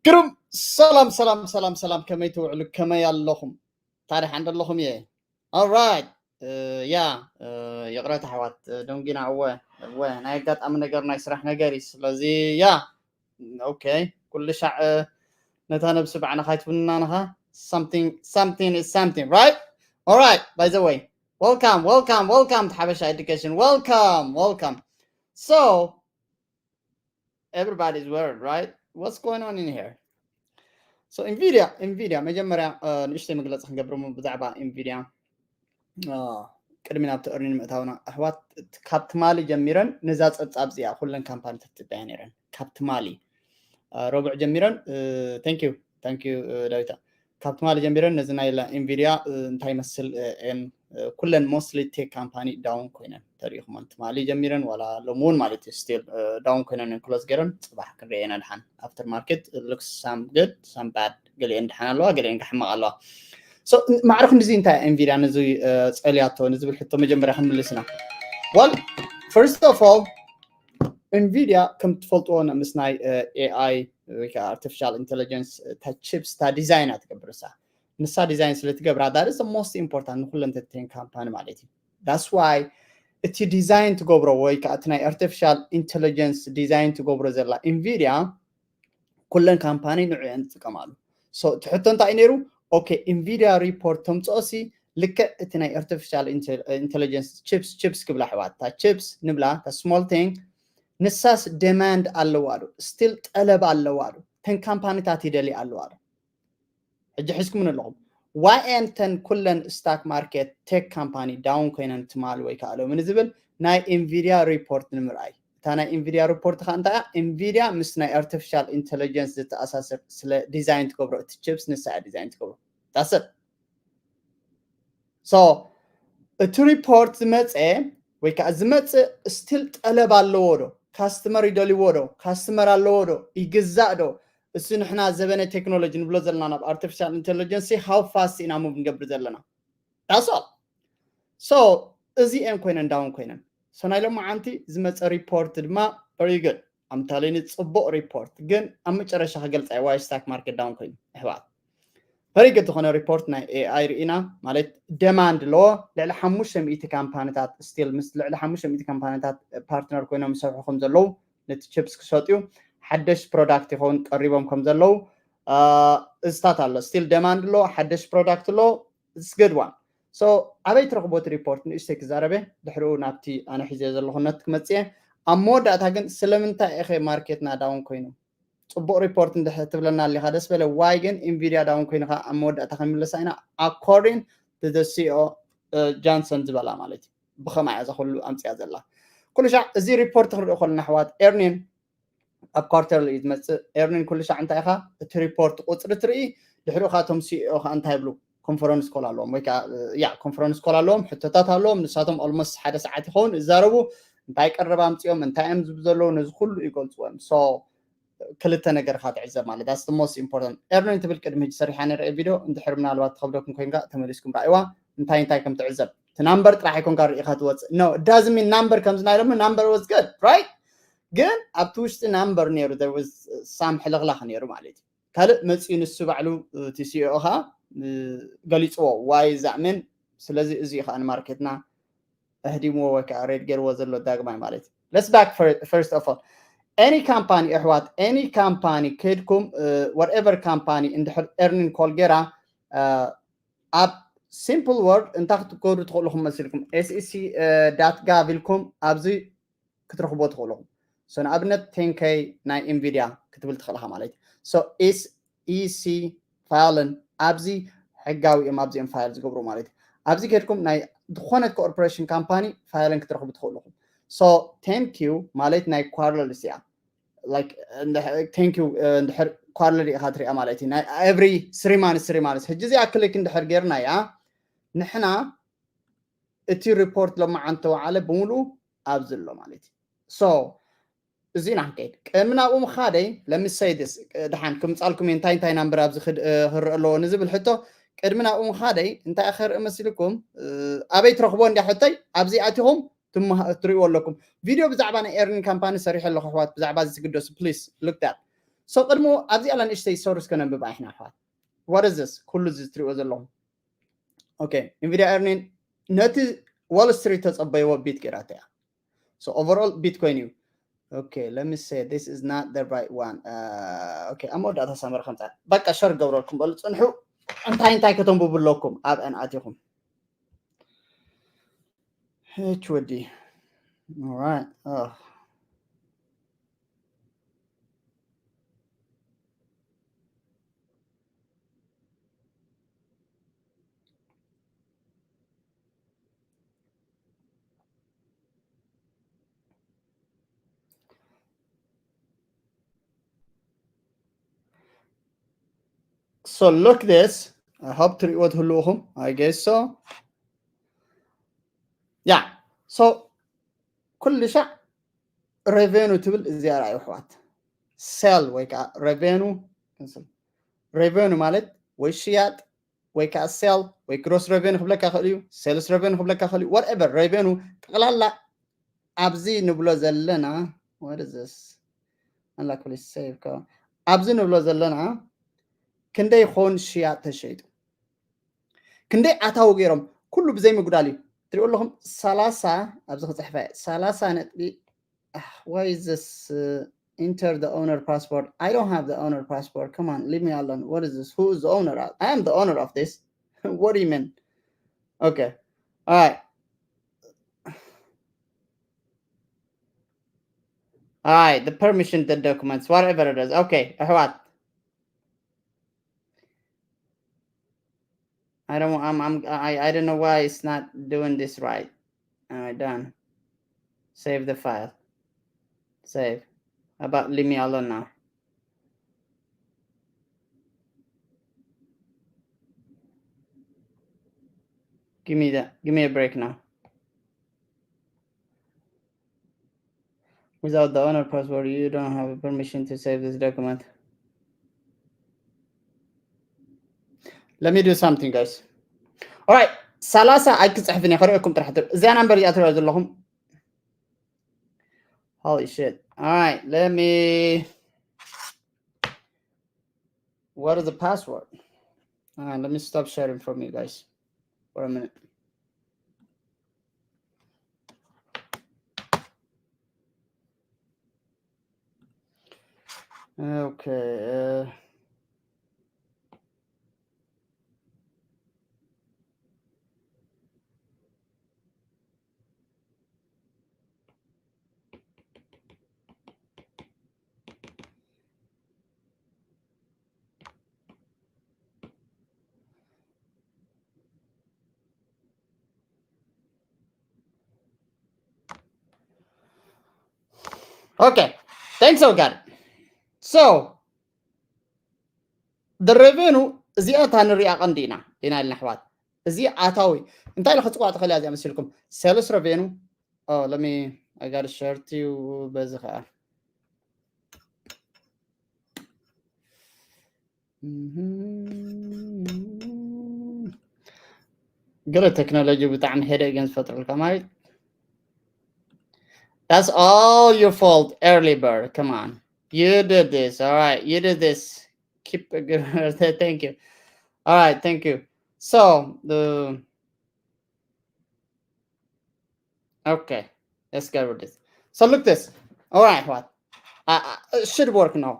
ግሩም። ሰላም ሰላም ሰላም ሰላም፣ ከመይ ትውዕሉ? ከመይ ኣለኹም? ታዲያ ሓንደ ኣለኹም እየ። Alright። ያ፣ ይቕረታ ኣሕዋት፣ ደንጊና። እወ፣ እወ፣ ናይ ኣጋጣሚ ነገር፣ ናይ ስራሕ ነገር እዩ። ስለዚ ያ፣ ኦኬ፣ ኩሉ ሻዕ ነታ ነብሲ ባዕና ካይትውንና ንኻ። Something, something is something, right? Alright, by the way, welcome, welcome, welcome to ሓበሻ Education. Welcome, welcome. So, everybody's worried, right? What's going on in here? So, Nvidia, Nvidia፣ መጀመርያ ንእሽተይ መግለፂ ክንገብር ብዛዕባ Nvidia። ቅድሚ ናብቲ earning ምእታውና ኣሕዋት፣ ካብ ትማሊ ጀሚረን ነዛ ፀብፃብ እዚኣ ኩለን ካምፓኒታት ትበያ ነይረን። ካብ ትማሊ ረቡዕ ጀሚረን። Thank you, thank you ዳዊታ። ካብ ትማሊ ጀሚረን ነዚ ናይ Nvidia እንታይ ይመስል፣ ኩለን mostly tech company down ኮይነን ተሪኢኹመን። ትማሊ ጀሚረን ዋላ ሎም እውን ማለት እዩ፣ still down ኮይነን close ገይረን። ፅባሕ ክንሪኦ ኢና ድሓን። After market looks some good, some bad፣ ገሊአን ድሓን ኣለዋ፣ ገሊአን ክሕመቕ ኣለዋ። So ማዕረ ክንድዚ እንታይ Nvidia ነዚ ፀልያቶ ንዝብል ሕቶ መጀመርያ ክንምልስና። Well, first of all, Nvidia ከም ትፈልጥዎ ምስ ናይ AI ወይ ከዓ artificial intelligence እታ chips እታ ዲዛይን እያ ትገብር። እሳ ንሳ ዲዛይን ስለ ትገብራ፣ that is the most important ንኩለን ተን ካምፓኒ ማለት እዩ። That's why እቲ ዲዛይን ትገብሮ ወይ ከዓ እቲ ናይ artificial intelligence ዲዛይን ትገብሮ ዘላ Nvidia ኩለን ካምፓኒ ንዑ እየን ዝጥቀማሉ። So እቲ ሕቶ እንታይ እዩ ነይሩ? ኦኬ፣ Nvidia report ተምፅኦ ሲ ልክዕ እቲ ናይ artificial intelligence chips፣ chips ክብላ ኣሕዋት፣ እታ chips ንብላ፣ እታ small thing፣ ንሳስ demand ኣለዋ ዶ? Still ጠለብ ኣለዋ ዶ? ተን ካምፓኒታት ይደልያ ኣለዋ ዶ? ሕጂ ሒዝኩምን ኣለኹም። Why እየን ተን ኩለን stock market tech company down ኮይነን ትማል ወይ ከዓ ሎሚ ንዝብል ናይ Nvidia report ንምርኣይ። እታ ናይ Nvidia report ከዓ እንታይ እያ? Nvidia ምስ ናይ artificial intelligence ዝተኣሳሰር ስለ ዲዛይን ትገብሮ፣ እቲ chips ንሳ እያ ዲዛይን ትገብሮ። That's it። So እቲ report ዝመፀ ወይ ከዓ ዝመፅእ still ጠለብ ኣለዎ ዶ? ካስተመር ይደልይዎ ዶ? ካስተመር ኣለዎ ዶ? ይግዛእ ዶ? እሱ ንሕና ዘበነ ቴክኖሎጂ ንብሎ ዘለና ናብ artificial intelligence how fast ኢና move ንገብር ዘለና። That's all። So እዚኤን ኮይነን down ኮይነን። So ናይ ሎማዓንቲ ዝመፀ report ድማ very good። ኣምታለኒ ፅቡቕ report፣ ግን ኣብ መጨረሻ ክገልፃ እየ why stock market down ኮይኑ ኣሕዋት። Very good ዝኾነ report ናይ AI ርኢና፣ ማለት demand ኣለዎ። ልዕሊ ሓሙሽተ ሚእቲ ካምፓኒታት፣ still ምስ ልዕሊ ሓሙሽተ ሚእቲ ካምፓኒታት partner ኮይኖም ይሰርሑ ከም ዘለዉ፣ ነቲ chips ክሸጡ ሓደሽ product ይኸውን ቀሪቦም ከም ዘለዉ እዝታት ኣሎ። Still demand ኣሎ፣ ሓደሽ product ኣሎ። It's good one። So ኣበይ ትረኽቦ እቲ report? ንእሽተይ ክዛረበ፣ ድሕሪኡ ናብቲ ኣነ ሒዘ ዘለኹ ነት ክመፅእ እየ። ኣብ መወዳእታ ግን ስለምንታይ ኢኸ ማርኬትና down ኮይኑ? ፅቡቕ report እንድሕር ትብለና ኣሊኻ ደስ በለ። Why ግን Nvidia down ኮይንኻ ኣብ መወዳእታ ክንምለሳ ኢና። According to the CEO Jensen ዝበላ ማለት እዩ። ብኸማይ እያ እዛ ኩሉ ኣምፅያ ዘላ። ኩሉ ሻዕ እዚ report ክንሪኦ ከለና ኣሕዋት፣ earning ኣብ quarterly እዩ ዝመፅእ። Earning ኩሉ ሻዕ እንታይ ኢኻ? እቲ report ቁፅሪ ትርኢ፣ ድሕሪኡ ከዓ እቶም CEO ከዓ እንታይ ይብሉ? Conference call ኣለዎም ወይ ከዓ ያ conference call ኣለዎም፣ ሕቶታት ኣለዎም። ንሳቶም almost ሓደ ሰዓት ይኸውን ይዛረቡ። እንታይ ቀረብ ኣምፅኦም፣ እንታይ እዮም ዝብሉ ዘለዉ፣ ነዚ ኩሉ ይገልፅዎ እዮም። So ክልተ ነገር ኢኻ ትዕዘብ ማለት። That's the most important። Earning ትብል ቅድሚ ሕጂ ሰሪሓ ነይረ ቪድዮ፣ እንድሕር ምናልባት ትኸብደኩም ኮይንካ ተመሊስኩም ረኣይዋ፣ እንታይ እንታይ ከም ትዕዘብ። እቲ number ጥራሕ ኣይኮንካ ርኢኻ ትወፅእ። No, it doesn't mean number ከምዚ ናይ ሎሚ number was good, right? ግን ኣብቲ ውሽጢ number ነይሩ፣ there was some ሕልኽላኽ ነይሩ ማለት እዩ። ካልእ መፂኡ ንሱ ባዕሉ እቲ CEO ኻ ገሊፅዎ፣ why is that mean? ስለዚ እዚ ከዓ ንማርኬትና ኣህዲምዎ ወይ ከዓ red ገይርዎ ዘሎ ዳግማይ ማለት እዩ። Let's back first of all, any company ኣሕዋት፣ any company ከድኩም whatever company እንድሕር earning call ገይራ፣ ኣብ simple word እንታይ ክትከዱ ትኽእሉ ኢኹም መሲልኩም? SEC dot gov ኢልኩም ኣብዚ ክትረኽቦ ትኽእሉ ኢኹም። So ንኣብነት ten K ናይ Nvidia ክትብል ትኽእል ኢኻ ማለት እዩ። So SEC filing ኣብዚ ሕጋዊ እዮም ኣብዚኦም file ዝገብሩ ማለት እዩ። ኣብዚ ከድኩም ናይ ዝኾነት corporation company filing ክትረኽቡ ትኽእሉ ኢኹም። So ten Q ማለት ናይ quarterly እያ። Like ten Q እንድሕር quarterly ኢኻ ትሪኣ ማለት እዩ። ናይ every three months, three months። ሕጂ እዚኣ click እንድሕር ጌርናያ ንሕና እቲ report ሎማዓንቲ ተወዓለ ብምሉኡ ኣብዚ ኣሎ ማለት እዩ። So እዚ ኢና ክንከይድ። ቅድሚ ናብኡ ምኻደይ let me say this፣ ድሓን ክምፃልኩም እየ እንታይ እንታይ number ኣብዚ ክርእ ኣለዎ ንዝብል ሕቶ። ቅድሚ ናብኡ ምኻደይ እንታይ ክርኢ መሲልኩም? ኣበይ ትረኽቦ እንዲያ ሕቶይ? ኣብዚ ኣቲኹም ትሪእዎ ኣለኩም። ቪድዮ ብዛዕባ ናይ earning company ሰሪሐ ኣለኹ ኣሕዋት፣ ብዛዕባ እዚ ትግደሱ please look that። So ቅድሙ ኣብዚ ኣላ ንእሽተይ ሶርስ ከነንብብ ኣይሕና ኣሕዋት። What is this? ኩሉ እዚ ትሪእዎ ዘለኹም። Okay, Nvidia earning ነቲ Wall Street ተጸበይዎ ቢት ገይራታ እያ። So overall Bitcoin እዩ። Okay, let me say this is not the right one. Uh, okay, ኣብ መወዳእታ ሳመር ከምጻ በቃ ሸር ገብረልኩም በሉ ጽንሑ። እንታይ እንታይ ከተንብቡ ኣለኩም ኣብአን ኣቲኹም። H ወዲ. All right. Oh. So look this. I hope ትሪእዎ ትህልውኹም. I guess so. Yeah. So ኩሉ ሻዕ revenue ትብል እዚኣ ርኣዩ ኣሕዋት። Sell ወይ ከዓ revenue revenue ማለት ወይ ሽያጥ ወይ ከዓ sell ወይ gross revenue ክብለካ ይኽእል እዩ፣ sales revenue ክብለካ ይኽእል እዩ፣ whatever revenue ጠቕላላ ኣብዚ ንብሎ ዘለና what is this? ኣምላክ please save ከ ኣብዚ ንብሎ ዘለና ክንደይ ይኸውን ሽያጥ ተሸይጡ ክንደይ ኣታዊ ገይሮም ኩሉ ብዘይ ምጉዳል እዩ ትሪኡ ኣለኹም ሰላሳ ኣብዚ ክፅሕፋ ሰላሳ ነጥቢ Ah, why is this uh, enter the owner password? I don't have the owner password. Come on, leave me alone. What is this? Who is the owner? I am the owner of this. What do you mean? Okay. All right. All right, the permission, the documents, whatever it is. Okay, what? I don't I'm I'm I, I don't know why it's not doing this right. All right, done. Save the file. Save. How about leave me alone now? Give me that. Give me a break now. Without the owner password, you don't have permission to save this document. Let me do something, guys. All right, ሰላሳ ኣይክፅሕፍን እየ ከርእየኩም ጥራሕ እዚኣ ናምበር እዚኣ ትሪኦ ዘለኹም Holy shit. All right, let me what is the password? All right, let me stop sharing from you guys for a minute. Okay. Uh, Okay, thanks, oh God. So, the revenue እዚኣ እታ ንሪኣ ቀንዲ ኢና ኢና ኢልና ኣሕዋት እዚ ኣታዊ እንታይ ኢለ ክፅዋዕ ትኽእል እያ እዚኣ መሲልኩም sales revenue oh let me I got a share to በዚ ከዓ ገለ ቴክኖሎጂ ብጣዕሚ ሄደ ግን ዝፈጥረልካ ማለት That's all your fault, early bird. Come on. You did this. All right. You did this. Keep a good. Thank you. All right. Thank you. So, the. Okay. Let's get rid of this. So, look this. All right. What? Uh, uh, it should work now.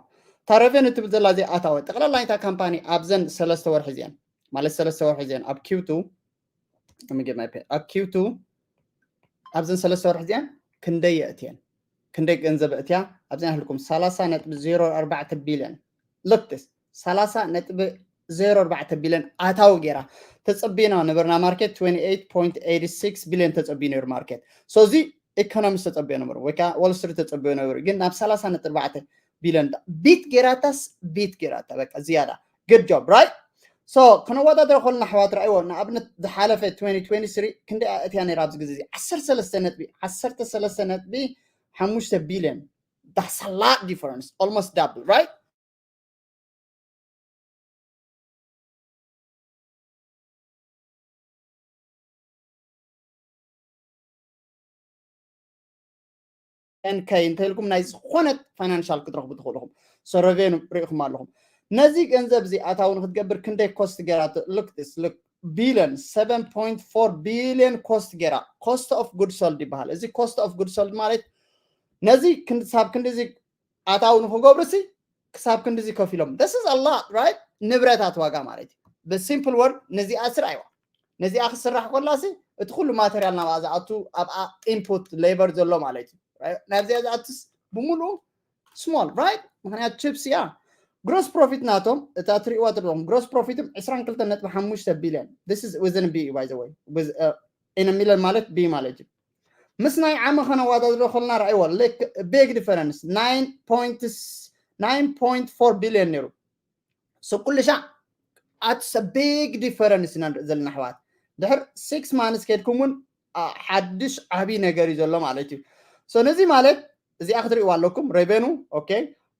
ታረቨን እትብል ዘላ እዚኣ ኣታወ ጠቕላላ ናይታ ካምፓኒ ኣብዘን ሰለስተ ወርሒ እዚኣን ማለት ሰለስተ ወርሒ እዚኣን ኣብ ኪውቱ ኣብ ኪውቱ ኣብዘን ሰለስተ ወርሒ እዚኣን ክንደይ የእትየን ክንደይ ገንዘብ እትያ ኣብዘን ኣህልኩም ሰላሳ ነጥቢ ዜሮ ኣርባዕተ ቢልዮን ልክትስ ሰላሳ ነጥቢ ዜሮ ኣርባዕተ ቢልዮን ኣታዊ ገይራ ተፀቢና ነበርና ማርኬት ትዌንቲ ኤይት ፖይንት ኤይቲ ሲክስ ቢልዮን ተፀቢዩ ነይሩ ማርኬት ሶ እዚ ኢኮኖሚስት ተፀቢዮ ነበሩ ወይ ከዓ ዋል ስትሪት ተፀቢዮ ነበሩ ግን ናብ ሰላሳ ነጥቢ ኣርባዕተ ቢልዮን ቢት ገይራታስ ቢት ገይራታ በቃ ዝያዳ good job right so ከነወዳደር ከለና ኣሕዋት ረኣይዎ ንኣብነት ዝሓለፈ twenty twenty-three ክንደይ እትያ ነይራ ኣብዚ ግዜ እዚ ዓሰርተ ሰለስተ ነጥቢ ዓሰርተ ሰለስተ ነጥቢ ሓሙሽተ ቢልዮን that's a lot difference almost double right N K እንተልኩም ናይ ዝኾነት ፋይናንሻል ክትረኽቡ ትኽእሉ ኢኹም። So revenue ርኢኹም ኣለኹም። ነዚ ገንዘብ እዚ ኣታዊ ንክትገብር ክንደይ ኮስት ገይራ? Look this, look, billion, seven point four billion cost ገይራ። Cost of goods sold ይበሃል። እዚ cost of goods sold ማለት ነዚ ክንሳብ ክንዲዚ ኣታዊ ንክገብሩ ሲ ክሳብ ክንዲዚ ከፊሎም። This is a lot, right? ንብረታት ዋጋ ማለት እዩ። ብሲምፕል ወርድ ነዚኣ ስራሕዋ። ነዚኣ ክስራሕ ከላ ሲ እቲ ኩሉ ማተሪያል ናብኣ ዝኣቱ ኣብኣ ኢንፑት ሌበር ዘሎ ማለት እዩ። ናብዚኣ ዝኣቱስ ብምሉኡ ስሞል፣ ራይት? ምክንያቱ ቺፕስ እያ። ግሮስ ፕሮፊት ናቶም እታ ትሪእዋ ዘለኹም ግሮስ ፕሮፊትም ዕስራን ክልተን ነጥቢ ሓሙሽተ ቢልዮን። This is within B E, by the way, in a million ማለት ቢ ማለት እዩ። ምስ ናይ ዓመ ከነዋዳድሮ ከለና ረኣይዎ፣ ቢግ ዲፈረንስ። ናይን ፖይንት ፎር ቢልዮን ነይሩ። So ኩሉ ሻዕ ኣትስ ቢግ ዲፈረንስ ኢና ንርኢ ዘለና ኣሕዋት። ድሕር ሲክስ ማንስ ከድኩም እውን ሓድሽ ዓብዪ ነገር እዩ ዘሎ ማለት እዩ። So ነዚ ማለት እዚኣ ክትርእይዋ ኣለኩም። ሬቨኑ፣ ኦኬ፣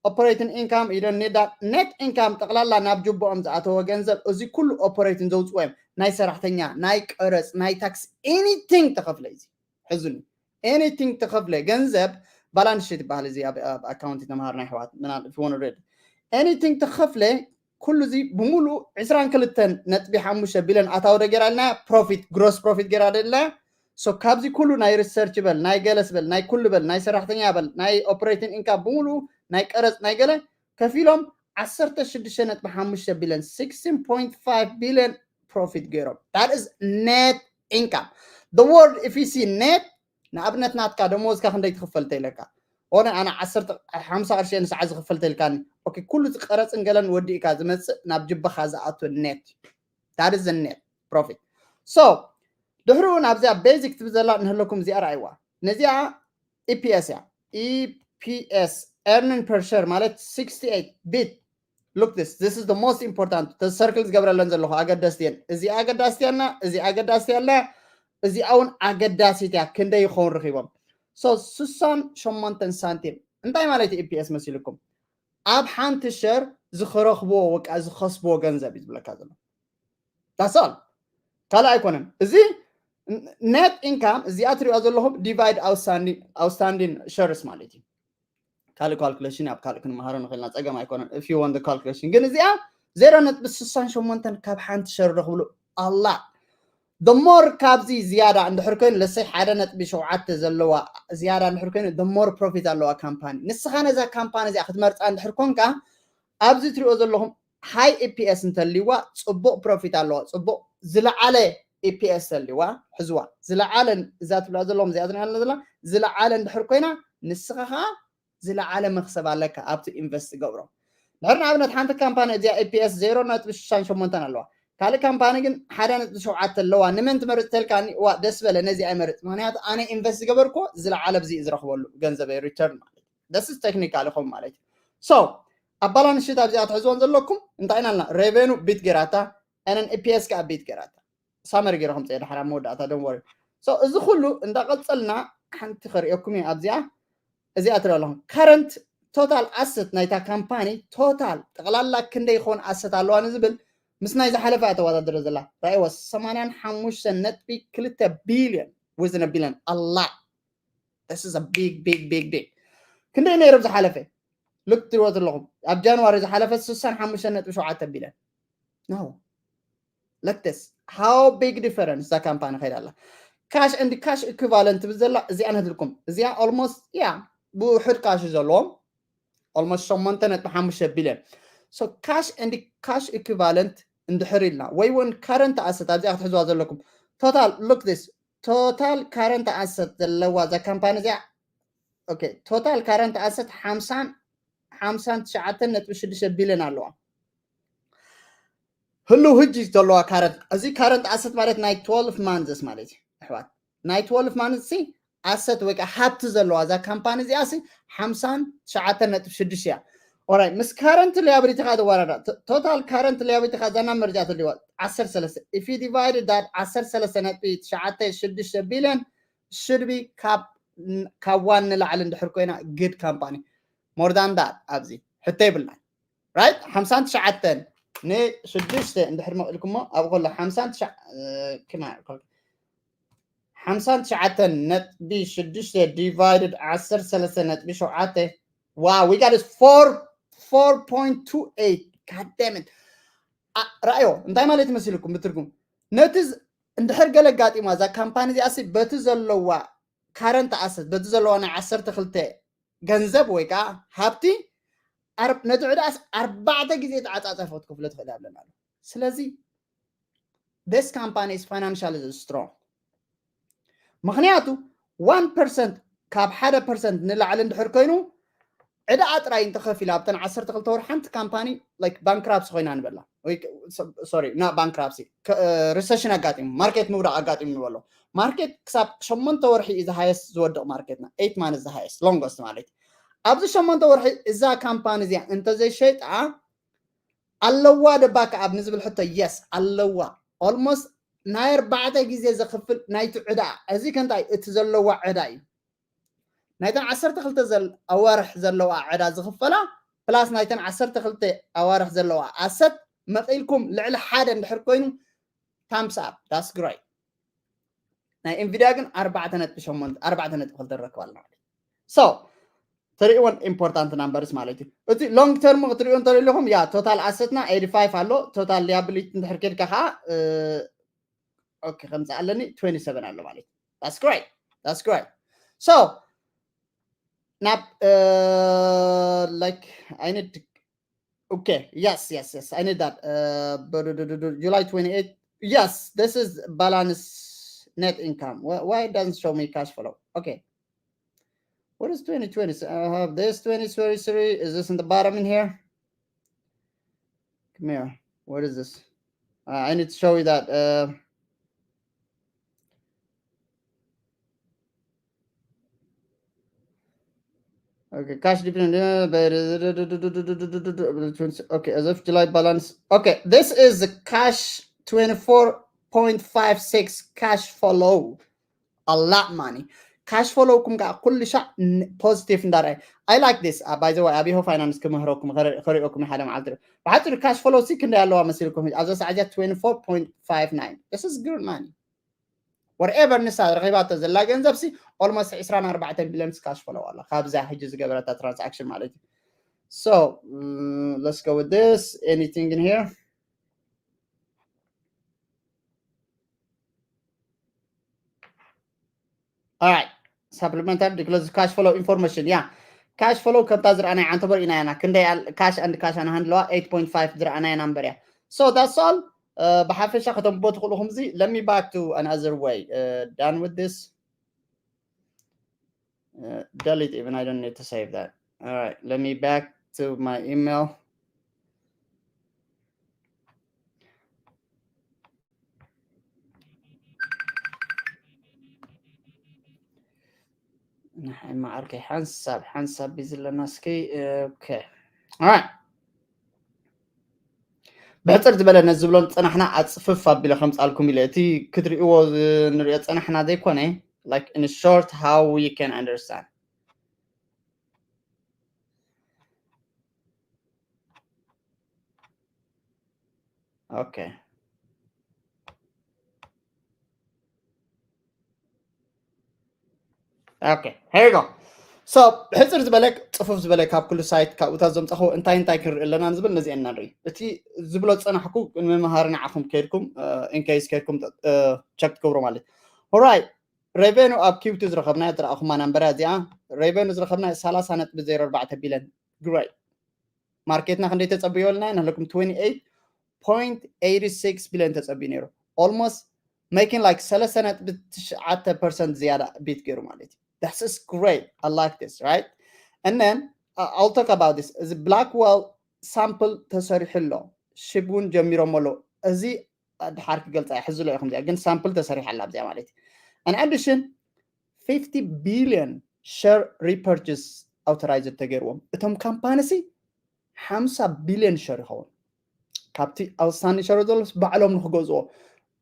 ኦፐሬቲንግ ኢንካም ኢለን ኔዳ፣ ኔት ኢንካም፣ ጠቕላላ ናብ ጅቦኦም ዝኣተወ ገንዘብ፣ እዚ ኩሉ ኦፐሬቲንግ ዘውፅዎ እዮም። ናይ ሰራሕተኛ፣ ናይ ቀረፅ፣ ናይ ታክስ፣ ኤኒቲንግ ተኸፍለ እዩ። ሕዙኒ፣ ኤኒቲንግ ተኸፍለ ገንዘብ፣ ባላንስ ሽት ይበሃል እዚ ኣብ ኣካውንት ተምሃርና ኣሕዋት። ምናል if you want to read anything ተኸፍለ ኩሉ እዚ ብምሉእ ዕስራን ክልተን ነጥቢ ሓሙሽተ ቢልዮን ኣታዊ ዶ ገይራ ኢልና? ፕሮፊት፣ ግሮስ ፕሮፊት ገይራ ዶ ኢልና? So ካብዚ ኩሉ ናይ ሪሰርች በል፣ ናይ ገለስ በል፣ ናይ ኩሉ በል፣ ናይ ሰራሕተኛ በል፣ ናይ ኦፕሬቲንግ ኢንካም ብምሉኡ፣ ናይ ቀረፅ፣ ናይ ገለ ከፊሎም ዓሰርተ ሽዱሽተ ነጥቢ ሓሙሽተ ቢልዮን፣ sixteen point five billion ፕሮፊት ገይሮም። That is net income. The word if you see net፣ ንኣብነት ናትካ ደሞዝካ ክንደይ ትኽፈል ተይለካ? ኦነ ኣነ ዓሰርተ ሓምሳ ቅርሺ ንሰዓት ዝኽፈል ተልካኒ። ኦኬ፣ ኩሉ እቲ ቀረፅን ገለን ወዲእካ ዝመፅእ ናብ ጅባኻ ዝኣቱ ኔት። That is net profit. So ድሕሪኡ ናብዚኣ ቤዚክ ትብል ዘላ ንህለኩም እዚኣ ረኣይዋ። ነዚኣ ኢፒኤስ እያ። ኢፒኤስ፣ earning per share ማለት ስክስቲ ኤይት ቢት። Look this, this is the most important። ሰርክል ዝገብረለን ዘለኹ ኣገደስቲ እየን። እዚ ኣገዳስቲ እያና፣ እዚ ኣገዳስቲ እያና፣ እዚኣ እውን ኣገዳሲት እያ። ክንደይ ይኸውን ረኺቦም? So ስሳን ሸሞንተን ሳንቲም። እንታይ ማለት እዩ ኢፒኤስ መሲልኩም? ኣብ ሓንቲ ሸር ዝኽረኽብዎ ወቃ ዝኸስብዎ ገንዘብ እዩ ዝብለካ ዘሎ። That's all። ካልእ ኣይኮነን። እዚ ኔት ኢንካም እዚኣ ትሪኦ ዘለኹም ዲቫይድ ኣውትስታንዲንግ ሸርስ ማለት እዩ። ካልእ ካልኩሌሽን ኣብ ካልእ ክንመሃሮ ንኽእልና ጸገም ኣይኮነን። If you want the calculation ግን እዚኣ ዜሮ ነጥቢ ስሳን ሸሞንተን ካብ ሓንቲ ሸር ረኽብሉ ኣላ። The more ካብዚ ዝያዳ እንድሕር ኮይኑ ለሰይ ሓደ ነጥቢ ሸውዓተ ዘለዋ ዝያዳ እንድሕር ኮይኑ the more profit ኣለዋ ካምፓኒ። ንስኻ ነዛ ካምፓኒ እዚኣ ክትመርጻ እንድሕር ኮንካ ኣብዚ ትሪኦ ዘለኹም ሃይ ኢፒኤስ እንተልዋ ጽቡቕ ፕሮፊት ኣለዋ። ጽቡቕ ዝለዓለ ኢፒኤስ ተልዋ ሕዝዋ ዝለዓለ እዛ ትብላ ዘለኹም እዚኣ ትሪኣ ዘላ ዝለዓለ እንድሕር ኮይና ንስኻ ከዓ ዝለዓለ መኽሰብ ኣለካ ኣብቲ ኢንቨስት ትገብሮ። ድሕር ንኣብነት ሓንቲ ካምፓኒ እዚኣ ኢፒኤስ ዜሮ ነጥቢ ሽሻን ሸሞንተን ኣለዋ። ካልእ ካምፓኒ ግን ሓደ ነጥቢ ሸውዓተ ኣለዋ። ንመን ትመርጽ ተልካኒ? ዋ ደስ በለ ነዚ ኣይመርጽ። ምክንያቱ ኣነ ኢንቨስት ዝገበርኩ ዝለዓለ ብዚ ዝረኽበሉ ገንዘበይ ሪተርን ማለት። This is ቴክኒካል ይኸውን ማለት እዩ። So ኣብ ባላንስ ሽት ኣብዚኣ ትሕዝዎን ዘለኩም እንታይ ኢና ልና? ሬቨኑ ቢት ገይራታ፣ ኤነን ኢፒኤስ ከዓ ቢት ገይራታ። ሳመሪ ገይረ ከምፅእ ድሓር ኣብ መወዳእታ don't worry። So እዚ ኩሉ እንዳቐፀልና ሓንቲ ከርእየኩም እየ ኣብዚኣ። እዚኣ ትርኢ ኣለኹም። ከረንት ቶታል ኣሰት ናይታ ካምፓኒ ቶታል ጠቕላላ ክንደይ ይኸውን ኣሰት ኣለዋ ንዝብል ምስ ናይ ዝሓለፈ እያ ተወዳድረ ዘላ። ራእይዎ ሰማንያን ሓሙሽተ ነጥቢ ክልተ ቢልዮን። Within a billion ኣላ። This is a big big big big። ክንደይ ነይሩ ዝሓለፈ? ሉክ ትሪእዎ ዘለኹም ኣብ ጃንዋሪ ዝሓለፈ ስሳን ሓሙሽተ ነጥቢ ሸውዓተ ቢልዮን። No, look this, how big difference እዛ ካምፓኒ ከይዳ ኣላ። ካሽ ኤንድ ካሽ ኢኩቫለንት ትብል ዘላ እዚኣ ነትልኩም እዚኣ ኦልሞስት ያ ብውሕድ ካሽ ዘለዎም ኦልሞስት ሸሞንተ ነጥቢ ሓሙሽተ ቢልዮን። So ካሽ ኤንድ ካሽ ኢኩቫለንት እንድሕር ኢልና ወይ እውን ከረንት ኣሰት ኣብዚኣ ክትሕዝዋ ዘለኩም ቶታል። Look this, ቶታል ካረንት ኣሰት ዘለዋ እዛ ካምፓኒ እዚኣ። ኦኬ፣ ቶታል ካረንት ኣሰት ሓምሳን ሓምሳን ትሽዓተን ነጥቢ ሽዱሽተ ቢልዮን ኣለዋ። ህሉ ህጂ ዘለዋ ካረንት፣ እዚ ካረንት ኣሰት ማለት ናይ ትወልፍ ማንዝስ ማለት እዩ ኣሕዋት። ናይ ትወልፍ ማንዝስ ሲ ኣሰት ወይ ከዓ ሃብቲ ዘለዋ እዛ ካምፓኒ እዚኣ ሲ ሓምሳን ትሽዓተን ነጥቢ ሽዱሽተ እያ። ኦራይ፣ ምስ ካረንት ሊያብሊቲ ካ ተወራዳ። ቶታል ካረንት ሊያብሊቲ ካ ዛና መርጃ ተልዋ ዓሰርተ ሰለስተ። If you divide that ዓሰርተ ሰለስተ ነጥቢ ትሽዓተ ሽዱሽተ ቢልዮን should be ካብ ካብ ዋን ንላዕሊ እንድሕር ኮይና ግድ ካምፓኒ more than that ኣብዚ ሕቶ ይብልናን። ራይት፣ ሓምሳን ትሽዓተን ንሽዱሽተ እንድሕር መቒልኩሞ ኣብ ከሎ ሓምሳን ትሽዓ ክማ ሓምሳን ትሽዓተን ነጥቢ ሽዱሽተ divided ዓሰርተ ሰለስተ ነጥቢ ሸውዓተ wow we got is four four point two eight god damn it ረኣዮ እንታይ ማለት ይመስልኩም ብትርጉም ነቲ እንድሕር ገለ ኣጋጢማ እዛ ካምፓኒ እዚኣ በቲ ዘለዋ current asset በቲ ዘለዋ ናይ ዓሰርተ ክልተ ገንዘብ ወይ ከዓ ሃብቲ ነቲ ዕዳስ ኣርባዕተ ግዜ ተዓፃፀፈ ክትከፍሎ ትኽእል ኣለና ስለዚ this company is financially strong ምክንያቱ one percent ካብ ሓደ percent ንላዕሊ እንድሕር ኮይኑ ዕዳኣ ጥራይ እንተኸፊላ ኣብተን ዓሰርተ ክልተ ወርሒ ሓንቲ ካምፓኒ like bankruptcy ኮይና ንበላ sorry not bankruptcy recession ኣጋጢሙ market ምውዳቕ ኣጋጢሙ ንበሎ market ክሳብ ሸሞንተ ወርሒ is highest ዝወድቕ market ና eight months is highest longest ማለት ኣብዚ ሸሞንተ ወርሒ እዛ ካምፓኒ እዚኣ እንተዘይሸይጣ ኣለዋ ደባካ ኣብ ንዝብል ሕቶ yes ኣለዋ almost ናይ ኣርባዕተ ግዜ ዘኽፍል ናይቲ ዕዳ እዚ ከንታይ እቲ ዘለዋ ዕዳ እዩ ናይተን ዓሰርተ ክልተ ኣዋርሕ ዘለዋ ዕዳ ዝኽፈላ plus ናይተን ዓሰርተ ክልተ ኣዋርሕ ዘለዋ asset መቒልኩም ልዕሊ ሓደ እንድሕር ኮይኑ thumbs up that's great ናይ Nvidia ግን ኣርባዕተ ነጥቢ ሸሞንተ ኣርባዕተ ነጥቢ ክልተ ንረክብ ኣለና so ትሪእዎን important numbers ማለት እዩ እቲ long term ክትሪኦ እንተለኹም ያ total asset ና eighty five ኣሎ total liability እንድሕር ኬድካ ከዓ okay ከምዚ ኣለኒ twenty seven ኣሎ ማለት that's great that's great so ናብ uh, like I need to okay yes yes yes I need that uh, July twenty-eight yes this is balance net income why, why it doesn't show me cash flow okay what is twenty twenty I have this twenty twenty-three is this in the bottom in here come here what is this uh, I need to show you that uh, Okay, cash dividend. Uh, okay, as of July balance. Okay, this is the cash twenty-four point five six cash flow. A lot money. Cash flow ኩም ከዓ ኩሉ ሻዕ positive እንዳርኣይ I like this uh, by the way ኣብ ይሆ finance ክምህረኩም ከሪኦኩም ሓደ መዓልቲ ብሓፂሩ cash flow ሲ ክንደይ ኣለዋ መሲልኩም ኣብዛ ሰዓት እዚኣ twenty-four point five nine this is good money whatever ንሳ ረኺባቶ ዘላ ገንዘብ ሲ almost ዕስራን ኣርባዕተን billion cash flow ኣሎ ካብዛ ሕጂ ዝገበረታ transaction ማለት እዩ so mm, let's go with this anything in here Alright. Supplementary disclosure cash flow information. Yeah. Cash flow ከምታ ዝረኣናይ ዓንተበር ኢና ያና ክንደይ cash and cash ኣንሃንድለዋ eight point five ዝረኣናይ number እያ so that's all ብሓፈሻ ከተንብቦ ትኽእሉ ከምዚ let me back to another way uh, done with this uh, delete even I don't need to save that all right let me back to my email ንሓይ ማዓርከይ ሓንሳብ ሓንሳብ ብዝለና እስኪ okay ብሕፅር ዝበለ ነዚ ዝብሎ ዝፀናሕና ኣፅፍፍ ኣቢለ ከምፃልኩም ኢለ እቲ ክትሪእዎ ንሪኦ ፀናሕና ዘይኮነ like in short how you can understand okay okay here you go so ሕፅር ዝበለ ፅፉፍ ዝበለ ካብ ኩሉ ሳይት ካብኡታት ዘምፃኹ እንታይ እንታይ ክንርኢ ኣለና ዝብል ነዚአን ኢና ንርኢ እቲ ዝብሎ ዝፀናሕኩ ንምምሃር ንዓኹም ከይድኩም ኢንኬይስ ከይድኩም ቸክ ትገብሮ ማለት ሆራይ revenue ኣብ ኪውቲ ዝረኸብና ዝረኣኹማ ናምበራ እዚኣ revenue ዝረኸብና ሰላሳ ነጥቢ ዜሮ ኣርባዕተ billion great ማርኬትና ክንደይ ተፀብዮ ኣለና ንህለኩም twenty eight point eighty six billion ተፀብዩ ነይሩ almost making like ሰለስተ ነጥቢ ትሽዓተ percent ዝያዳ beat ገይሩ ማለት እዩ that's is great I like this right and then uh, I'll talk about this እዚ Blackwell sample ተሰሪሑ ኣሎ ship እውን ጀሚሮም ኣለዉ እዚ ድሓር ክገልፃ ሕዚ ሎ ኢኹም እዚኣ ግን sample ተሰሪሓ ኣላ ኣብዚኣ ማለት እዩ in addition fifty billion share repurchase authorized ተገይርዎም እቶም ካምፓኒ ሲ ሓምሳ billion share ይኸውን ካብቲ outstanding share ዘሎ ባዕሎም ንክገዝዎ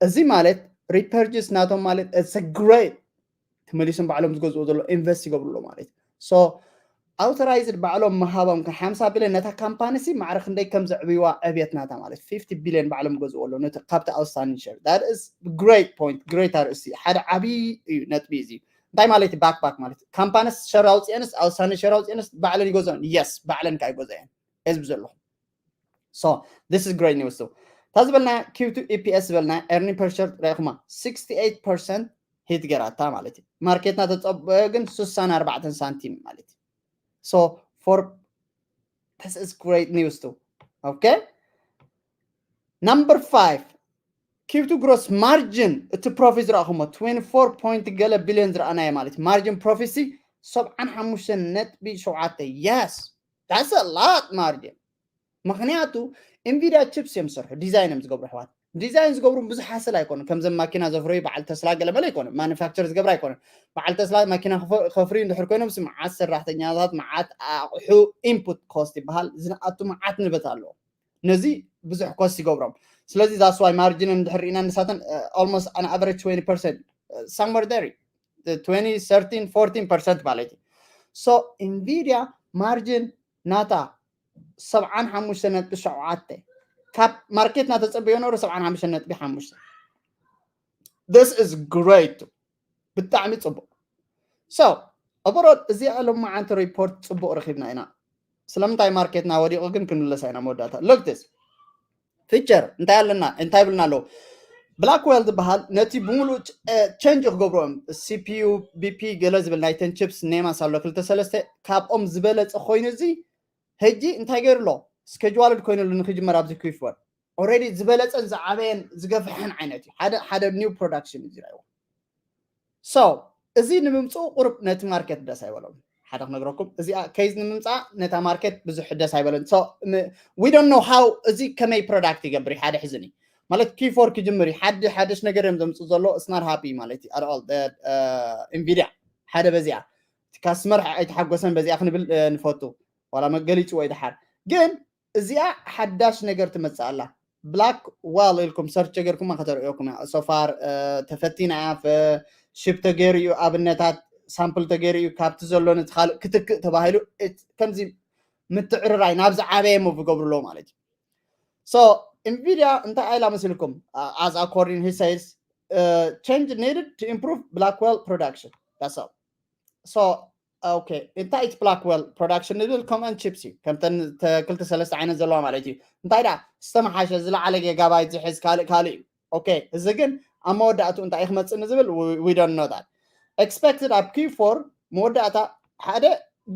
እዚ ማለት repurchase ናቶም ማለት it's a great ተመሊሶም ባዕሎም ዝገዝዎ ዘሎ invest ይገብሩ ኣሎ ማለት so ኣውቶራይዝድ ባዕሎም ምሃቦም ከ ሓምሳ ቢልዮን ነታ ካምፓኒ ሲ ማዕረ ክንደይ ከም ዘዕብይዋ ዕብየት ናታ ማለት fifty billion ባዕሎም ገዝኡ ኣለዉ ነቲ ካብቲ ኣውትስታንዲንግ ሸር that is great point great ኣርእስቲ ሓደ ዓብዪ እዩ ነጥቢ እዚ እንታይ ማለት ባክባክ ማለት ካምፓኒስ ሸር ኣውፅአንስ ኣውትስታንዲንግ ሸር ኣውፅአንስ ባዕለን ይገዝኦን yes ባዕለን ከዓ ይገዝኦን ህዝቢ ዘለኹም so this is great news too እታ ዝበልና Q two E P S ዝበልና earning per share ርኢኹማ sixty eight percent ሂት ገራታ ማለት እዩ ማርኬትና ተፀበዮ ግን ስሳን ኣርባዕተን ሳንቲም ማለት እዩ so for this is great news too okay number five Q two gross margin እቲ profit ዝረኣኹሞ twenty four point ገለ ቢልዮን ዝረኣናዮ ማለት እዩ margin profit ሲ ሰብዓን ሓሙሽተን ነጥቢ ሸውዓተ yes that's a lot margin ምክንያቱ Nvidia chips እዮም ዝሰርሑ ዲዛይን እዮም ዝገብሩ ኣሕዋት ዲዛይን ዝገብሩ ብዙሕ ሃስል ኣይኮኑን ከምዘም ማኪና ዘፍረዩ በዓል ተስላ ገለመለ ኣይኮኑን ማኑፋክቸር ዝገብር ኣይኮኑን በዓል ተስላ ማኪና ከፍርዩ እንድሕር ኮይኖም ሲ መዓት ሰራሕተኛታት መዓት ኣቑሑ input cost ይበሃል ዝንኣቱ መዓት ንብረት ኣለዎ ነዚ ብዙሕ cost ይገብሮም ስለዚ that's why margin እንድሕር ርኢና ንሳተን almost an average twenty percent somewhere there twenty thirteen fourteen percent ማለት እዩ so Nvidia margin ናታ ሰብዓን ሓሙሽተ ነጥቢ ሸውዓተ ካብ ማርኬትና ተፀበዮ ነሩ ሰብዓን ሓሙሽተ ነጥቢ ሓሙሽተ this is great ብጣዕሚ ፅቡቅ so overall እዚኣ ሎማዓንቲ ሪፖርት ፅቡቅ ረኪብና ኢና ስለምንታይ ማርኬትና ወዲቁ ግን ክንምለሳ ኢና መወዳእታ look this feature እንታይ ኣለና እንታይ ይብልና ኣለዉ Blackwell ዝበሃል ነቲ ብምሉእ ቸንጅ ክገብርኦም CPU BP ገለ ዝብል ናይተን ቺፕስ ኔማስ ኣሎ ክልተ ሰለስተ ካብኦም ዝበለፀ ኮይኑ እዚ ሕጂ እንታይ ገይሩ ኣሎ scheduled ኮይኑሉ ንክጅመር ኣብዚ ኪፎር already ዝበለፀን ዝዓበየን ዝገፍሐን ዓይነት እዩ ሓደ ሓደ new production እዩ ዝረእዎ so እዚ ንምምፅኡ ቁርብ ነቲ ማርኬት ደስ ኣይበሎም ሓደ ክነግረኩም እዚኣ case ንምምፃእ ነታ ማርኬት ብዙሕ ደስ ኣይበለን so we don't know how እዚ ከመይ product ይገብር ሓደ ሕዝኒ ማለት ኪፎር ክጅምር እዩ ሓደ ሓደሽ ነገር እዮም ዘምፅኡ ዘሎ it's not happy ማለት እዩ at all Nvidia ሓደ በዚኣ customer ኣይተሓጎሰን በዚኣ ክንብል ንፈቱ ዋላ መገሊፅዎ ይድሓር ግን እዚኣ ሓዳሽ ነገር ትመፅእ ኣላ Blackwell ኢልኩም search ጌርኩማ ከተርእየኩም እያ so far ተፈቲና እያ ship ተገይሩ እዩ ኣብነታት sample ተገይሩ እዩ ካብቲ ዘሎ ነቲ ካልእ ክትክእ ተባሂሉ ከምዚ ምትዕርራይ ናብ ዝዓበየ move ይገብሩ ኣለዉ ማለት እዩ so Nvidia እንታይ ኢላ መሲልኩም as according he says change needed to improve Blackwell production that's all so okay እንታይ እቲ Blackwell production ንብል ከምአን chips እዩ ከምተን ክልተ ሰለስተ ዓይነት ዘለዋ ማለት እዩ እንታይ ዳ ዝተመሓሸ ዝለዓለ ጌጋባይት ዝሕዝ ካልእ ካልእ እዩ okay እዚ ግን ኣብ መወዳእቱ እንታይ ክመፅእ ንዝብል we don't know that expected ኣብ Q four መወዳእታ ሓደ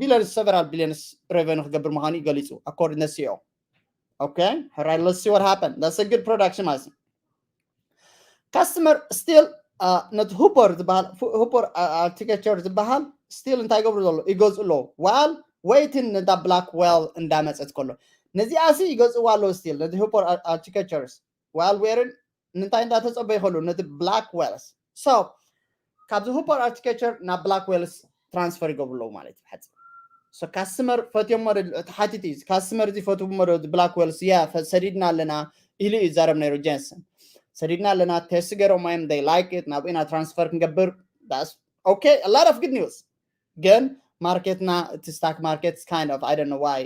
billions several billions revenue ክገብር ምዃኑ እዩ ገሊፁ according to CEO okay right let's see what happened that's a good production ማለት እዩ customer still ነቲ Hopper ዝበሃል Hopper architecture ዝበሃል still እንታይ ይገብሩ ዘሎ ይገዝኡ ኣለዉ while waiting ነታ Blackwell እንዳመፀት ከሎ ነዚኣ ሲ ይገዝእዋ ኣለዉ still ነቲ Hopper architectures while waiting እንታይ እንዳተፀበዩ ከሉ ነቲ Blackwells so ካብዚ Hopper architecture ናብ Blackwells transfer ይገብሩ ኣለዉ ማለት እዩ ብሓፂር so customer ፈትዮሞ ተሓቲቱ እዩ customer እዚ ፈትሞ ዶ Blackwells yeah ሰዲድና ኣለና ኢሉ እዩ ይዛረብ ነይሩ Jensen ሰዲድና ኣለና test ገይሮም እዮም they like it ናብኡ ኢና transfer ክንገብር okay a lot of good news ግን ማርኬትና እቲ stock market kind of I don't know why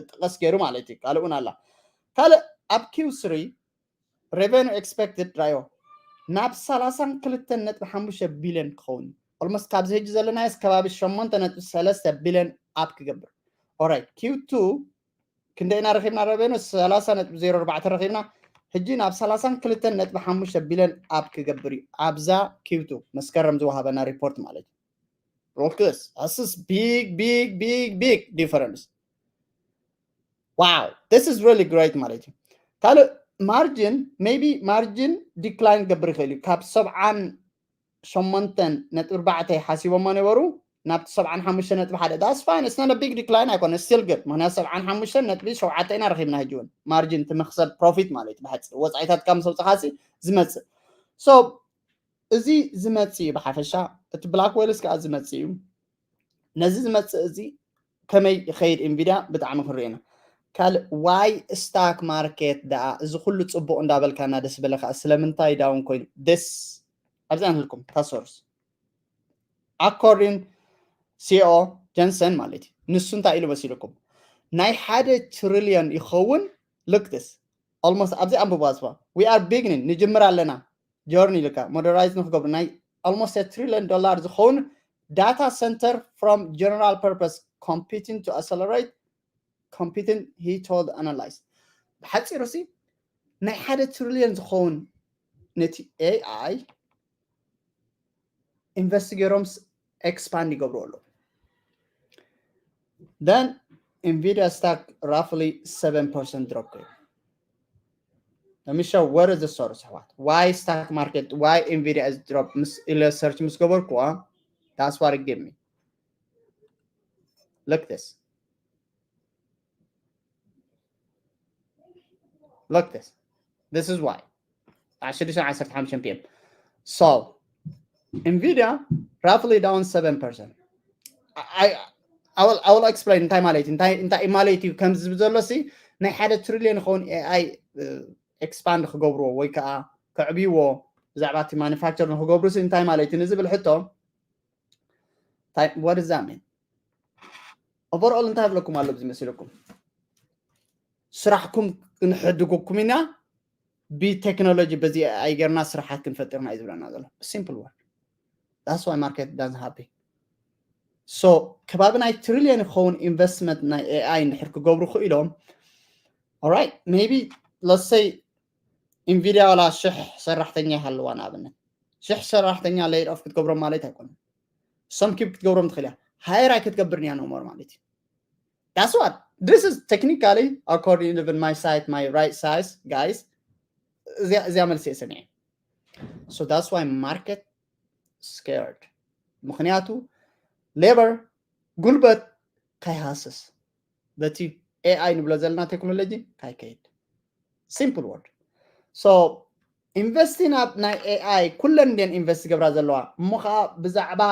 ጥቐስ ገይሩ ማለት እዩ ካልእ እውን ኣላ ካልእ ኣብ Q three revenue expected ራዮ ናብ ሰላሳን ክልተን ነጥቢ ሓሙሽተ ቢልዮን ክኸውን እዩ almost ካብዚ ሕጂ ዘለናዮስ ከባቢ ሸሞንተ ነጥቢ ሰለስተ ቢልዮን up ክገብር alright Q two ክንደይ ኢና ረኺብና revenue ሰላሳ ነጥቢ ዜሮ ኣርባዕተ ረኺብና ሕጂ ናብ ሰላሳን ክልተን ነጥቢ ሓሙሽተ ቢልዮን up ክገብር እዩ ኣብዛ Q two መስከረም ዝወሃበና ሪፖርት ማለት እዩ Look this. This is big, big, big, big difference. Wow, this is really great ማለት እዩ። ካልእ margin maybe margin decline ክገብር ይኽእል እዩ ካብ ሰብዓን ሸሞንተን ነጥቢ ኣርባዕተ ሓሲቦሞ ነበሩ ናብቲ ሰብዓን ሓሙሽተ ነጥቢ ሓደ that's fine it's not a big decline ኣይኮነ still good ምክንያቱ ሰብዓን ሓሙሽተ ነጥቢ ሸውዓተ ኢና ረኺብና ሕጂ እውን margin እቲ መክሰብ profit ማለት እዩ ብሓፂር ወፃኢታት ካብ ምስ ኣውፅኻሲ ዝመፅእ so እዚ ዝመፅእ እዩ ብሓፈሻ እቲ Blackwells ከዓ ዝመፅእ እዩ ነዚ ዝመፅእ እዚ ከመይ ይኸይድ Nvidia ብጣዕሚ ክንሪኦ ኢና ካልእ why stock market ደኣ እዚ ኩሉ ፅቡቅ እንዳበልካና ደስ በለ ከዓ ስለምንታይ down ኮይኑ this ኣብዚኣ ንህልኩም እታ source according CEO ጀንሰን ማለት እዩ። ንሱ እንታይ ኢሉ መሲልኩም? ናይ ሓደ ትሪልዮን ይኸውን። Look this, almost ኣብዚ ኣንብባ ዝባ we are beginning ንጅምር ኣለና። ጆርኒ ኢልካ ሞደራይዝ ንክገብሩ ናይ almost trillion dollar ዝኸውን data center from general purpose computing to accelerate computing, he told analyst። ብሓፂሩ ሲ ናይ ሓደ ትሪልዮን ዝኸውን ነቲ ኤኣይ ኢንቨስት ገይሮም ኤክስፓንድ ይገብሩ ኣለዉ። Then Nvidia stock roughly seven percent drop ኮይኑ። Let me show what is the source, what? Why stock market, why Nvidia is drop? ምስ ኢለ ሰርች ምስ ገበርኩዋ፣ that's what it give me. Look this. Look this. This is why. ሽዱሽተ ዓሰርተ ሓሙሽተ ፒ ኤም። So Nvidia roughly down seven percent. I, I, I will, I will explain እንታይ ማለት እዩ፣ እንታይ እንታይ ማለት እዩ ከምዚ ዝብል ዘሎ ሲ ናይ ሓደ ትሪልዮን ይኸውን ኤኣይ ኤክስፓንድ ክገብርዎ ወይ ከዓ ከዕብይዎ ብዛዕባ እቲ ማኑፋክቸር ንክገብሩ ሲ እንታይ ማለት እዩ ንዝብል ሕቶ እንታይ what does that mean? Overall እንታይ ይብለኩም ኣሎ ብዚ መሲለኩም? ስራሕኩም ክንሕድገኩም ኢና ብቴክኖሎጂ በዚ ኤኣይ ጌርና ስራሓት ክንፈጥርና እዩ ዝብለና ዘሎ። Simple word. That's why market doesn't happy. So ከባቢ ናይ ትሪልዮን ይኸውን ኢንቨስትመንት ናይ ኤኣይ እንድሕር ክገብሩ ክኢሎም፣ alright, maybe let's say Nvidia ዋላ ሽሕ ሰራሕተኛ ይሃልዋ ንኣብነት ሽሕ ሰራሕተኛ laid off ክትገብሮም ማለት ኣይኮነን። Some keep ክትገብሮም ትኽእል እያ። ሃየር ኣይክትገብርን እያ no more ማለት እዩ። That's what this is technically, according even my side, my right size, guys. እዚኣ እዚኣ መልሲ እየ ሰሚዐ። So that's why market scared. ምክንያቱ ሌበር ጉልበት ካይሃስስ በቲ ኤኣይ ንብሎ ዘለና ቴክኖሎጂ ካይከይድ። Simple word. So ኢንቨስቲ ናብ ናይ ኤኣይ ኩለን እንድየን ኢንቨስት ዝገብራ ዘለዋ እሞ ከዓ ብዛዕባ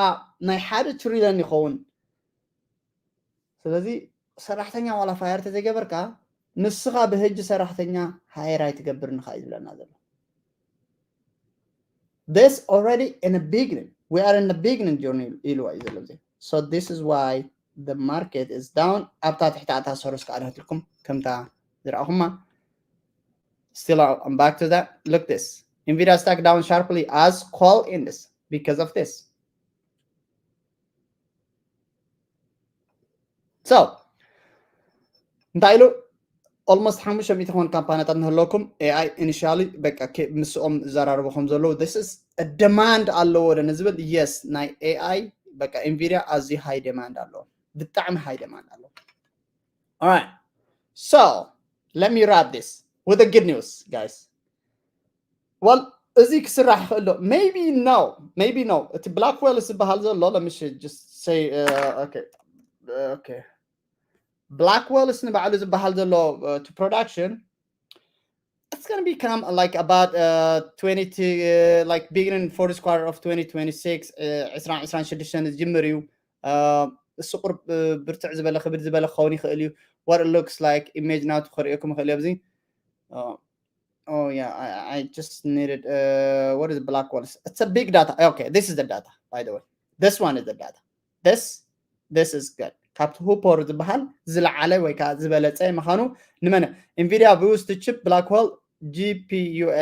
ናይ ሓደ ትሪልዮን ይኸውን። ስለዚ ሰራሕተኛ ዋላ ፋየር ተዘይገበርካ ንስኻ ብህጂ ሰራሕተኛ ሃየር ኣይትገብርን ኢኻ እዩ ዝብለና ዘሎ። This already in a beginning. We are in the beginning journey ኢልዋ እዩ ዘሎ። So this is why the market is down. ኣብታ ትሕቲ ኣታ ሰርስ ከኣለትልኩም ከምታ ዝረኣኹማ። Still, I'm back to that. Look this. Nvidia stock down sharply as coal index because of this. So እንታይ ኢሉ? Almost ሓሙሽተ ሚእቲ ክኾን ካምፓኒታት ንህለኩም ኤኣይ ኢኒሻሊ በቃ ምስኦም ዝዘራረቡ ከም ዘለዉ this is demand ኣለዎ ዶ ንዝብል? Yes, ናይ ኤኣይ በቃ ኢንቪድያ ኣዝዩ ሃይ ዴማንድ ኣለዎ፣ ብጣዕሚ ሃይ ዴማንድ ኣለዎ። Alright, so let me wrap this with a good news, guys. Well, እዚ ክስራሕ ይኽእል ዶ? Maybe no, maybe no. እቲ ብላክዌል ዝበሃል ዘሎ let me just say, okay, okay. ብላክዌልስ ንባዕሉ ዝበሃል ዘሎ to production, it's gonna become like about uh, twenty to, uh, like beginning fourth quarter of twenty twenty-six, uh, ዕስራን ዕስራን ሽዱሽተን ዝጅምር እዩ። እሱ ቁርብ ብርትዕ ዝበለ ክብድ ዝበለ ክኸውን ይኽእል እዩ። What it looks like, ኢሜጅ ናቱ ከርእየኩም ይኽእል እዩ ኣብዚ። Oh yeah, I, I just needed, uh, what is black holes? It's a big data. Okay, this is the data, by the way. This one is the data. This, this is good. ካብቲ ሁፖር ዝበሃል ዝለዓለ ወይ ከዓ ዝበለፀ ምዃኑ ንመን? Nvidia boost chip black hole G P